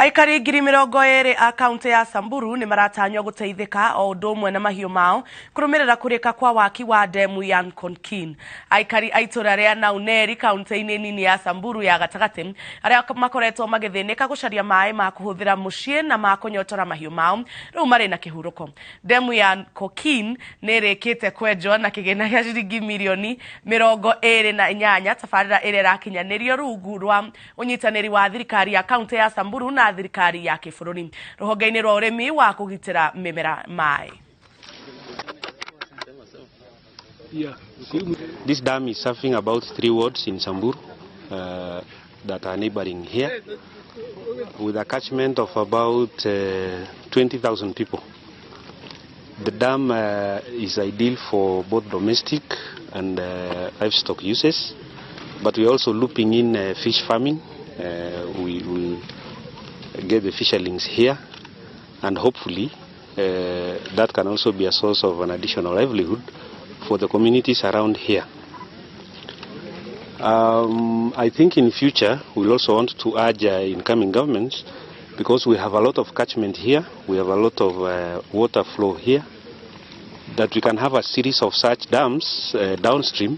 Aikari 20,000 a kaunti ya Samburu nĩ maratanywo gũteithĩka o ũndũ ũmwe na mahiũ mao kũrũmĩrĩra kũrĩka kwa waki wa ndemu ya Nkonkin. Aikari a itũra rĩa Nauneri kaunti-inĩ nini ya Samburu ya gatagatĩ arĩa makoretwo magĩthĩnĩka gũcaria maĩ ma kũhũthĩra mũciĩ na ma kũnyotora mahiũ mao rĩu marĩ na kĩhurũko. Ndemu ya Nkonkin nĩ ĩrĩkĩte kwenjwo na kĩgĩna gĩa ciringi mirioni 28, tabarĩra ĩrĩa ĩrakinyanĩrio rungu rwa ũnyitanĩri wa thirikari ya kaunti ya Samburu na thirikari ya kĩbũrũri rũhonge-inĩ rwa ũrĩmi wa kũgitĩra mĩmera maĩ. This dam is serving about 3 wards in Samburu that are neighboring here, with a catchment of about 20,000 people. The dam is ideal for both domestic and livestock uses, but we're also looping in fish farming. We will get the fisherlings here, and hopefully that can also be a source of an additional livelihood for the communities around here. I think in future we'll also want to urge incoming governments, because we have a lot of catchment here, we have a lot of water flow here, that we can have a series of such dams downstream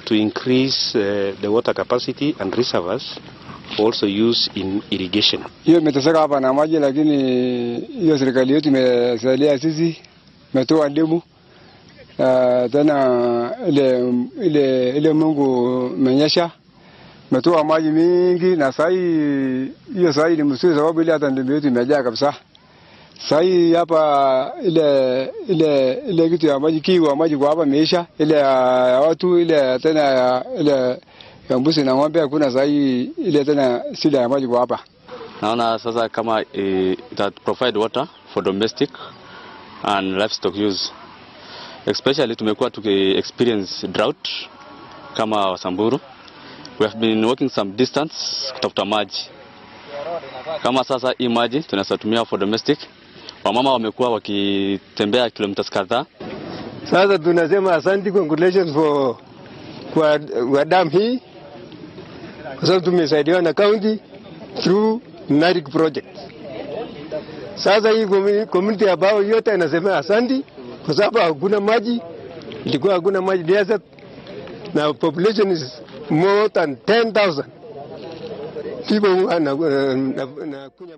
to increase the water capacity and reservoirs for also use in irrigation. Hiyo imeteseka hapa na maji, lakini hiyo serikali yetu imesaidia sisi, imetoa demu. Tena ile Mungu menyesha, imetoa maji mingi, na sahi hiyo sahi ni mzuri sababu ile hata ndemu yetu imejaa kabisa. Sahi hapa ile kitu ya maji, kiu ya maji kwa hapa imeisha, ile ya watu, ile tena ile ya mbuzi na ng'ombe hakuna sahi ile tena shida ya maji kwa hapa. Naona sasa kama it provide water for domestic and livestock use. Especially tumekuwa tuki experience drought kama Samburu. We have been walking some distance kutafuta maji. Kama sasa hii maji tunaweza tumia for domestic. Wamama wamekuwa wakitembea kilometers kadhaa. Sasa tunasema asante, congratulations for kwa dam hii, kwa sababu tumesaidiwa na county through NARIC project. Sasa hii community ambao yote inasema asante kwa sababu hakuna maji, ilikuwa hakuna maji desert, na population is more than 10,000 people na kunywa.